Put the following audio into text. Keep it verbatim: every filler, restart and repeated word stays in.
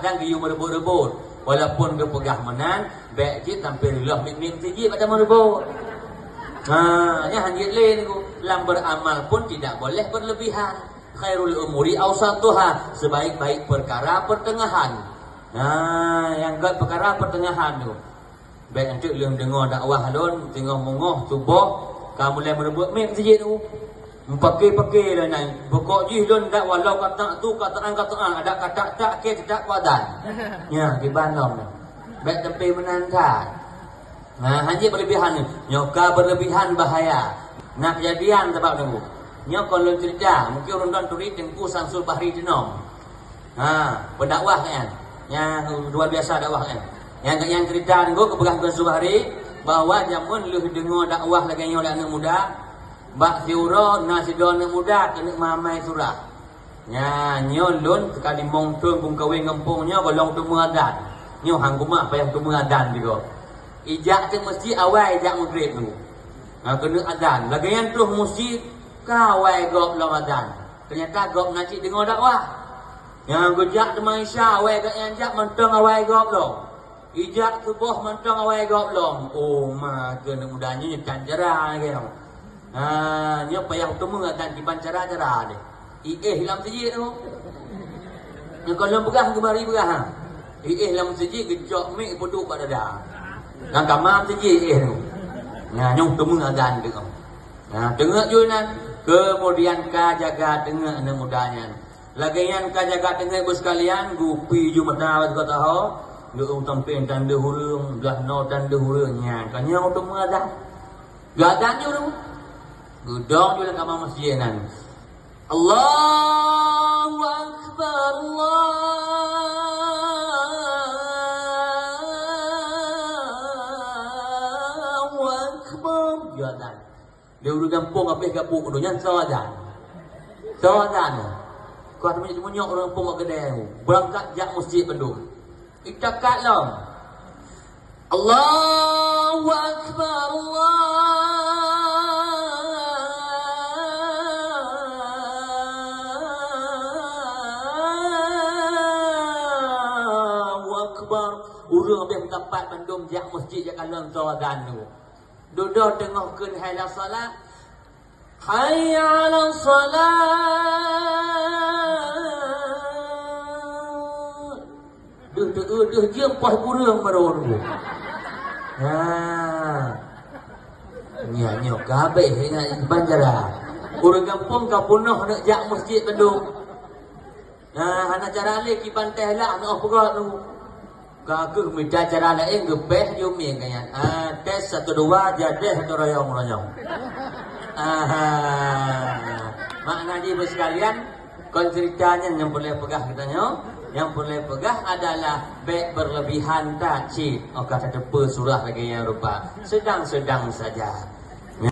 Kan geuyue meureubot-reubot. Walaupun geupeugah meunan, bèk cit sampoe reuloh miet-miet meuseujid bak tameureumbot. Ha, nyan hanjeuet lé nyoe. Lam beramal pun tidak boleh berlebihan. Khairul umuri ausatuha, sebaik-baik perkara pertengahan. Ha, nyang gèt perkara pertengahan tu. Bèk enteuk lôn deungoe dakwah lôn, teungoh meungoh suboh, ka mulai meureubot miet meuseujid tu. Meupaké-paké lé nyan. Pokok jih lôn dak walau ka tak tu, ka tak, ka tak, adak ka tak, tak, ke tak kuadan. Nya, kiban lom. Bèk teumpe meunan that. Nah, hanjeuet berlebihan ni. Nyoe ka berlebihan bahaya. Nah, kejadian sebab tu. Nyoe kon lôn cerita, mungkin ureueng turi Teungku Samsul Bahri Teunong. Ha, pendakwah kan. Yang luar biasa dakwah kan. Yang yang cerita tu kepeugah Teungku Samsul Bahri bahwa jameun lheueh deungoe dakwah lagèe nyoe lé aneuk muda, bak siuroe na sidroe aneuk muda keuneuk mamai surah. Nya, nyoe lôn teuka limong thon geukawen gampông nyoe gohlom teuma adan. Nyoe han geumat payah teuma adan juga. Ijak teuk meuseujid awai ijak maghrib tu. Ha, keuneuk adan. Lagèe nyan troh meuseujid ka awai gob lom adan. Teunyata gob na cit deungoe dakwah. Nyang geujak teuma Isya awai gobnyan jak mantong awai gob lom. Ijak suboh mantong awai gob lom. Oh, ma keuneuk muda nyoe tan cara lagèe nyoe. Ha, nyoe payah teuma adan kiban cara-cara deh. Iéh lam sijik tu. Nyoe kon lôn peugah, geubari peugah, ha. Iéh lam sijik geucok mic peuduek bak dada. Ngon kama sijik iéh tu. Nah, nyoe teuma adan tu. Nah, teungeut ju nan. Kemudian ka jaga teungeut aneuk muda nyan. Lagèe nyan ka jaga teungeut beusekalian, geupi ju mata bak taho. Geuung tampéng tan deuh ureueng, blah noe tan deuh ureueng nyan. Ka nyoe teuma adan. Geuadan ju tu. Geudong ju lam kama masjid nan. Allahu Akbar, Allahu Akbar. Geuadan. Di ureueng gampông habéh gabuk tu nyan soe adan. Soe adan. Kah teumunyok-munyok ureueng gampông bak keudè. Beurangkat jak masjid bandum. Itakat lom. Allahu Akbar, Allahu Akbar. Ureueng habéh meusapat bandum jak masjid jak kalon soe adan tu. Dudoe teungoh kheun hayya 'alas shalah. Hayya 'alas shalah. Deuh teu-eu deuh jeuem poh kureueng baru nunggu. Ha. Nyan nyoe ka habéh ingat banjara. Ureueng gampông ka peunoh neuk jak masjid bandum. Nah, hana cara lé kiban teh lah aneuk peugah tu. Ka keuh mita cara laén geupéh jumi nyan. Ah, tes satu dua, jadeh satu royong-royong. Aha. Makna jih beusekalian, kon cerita nyan nyang peureulèe peugah geutanyoe. Nyang peureulèe peugah adalah bèk berlebihan that cit. Oh, ka tateupeue surah lagèe nyang rupa. Sedang-sedang saja.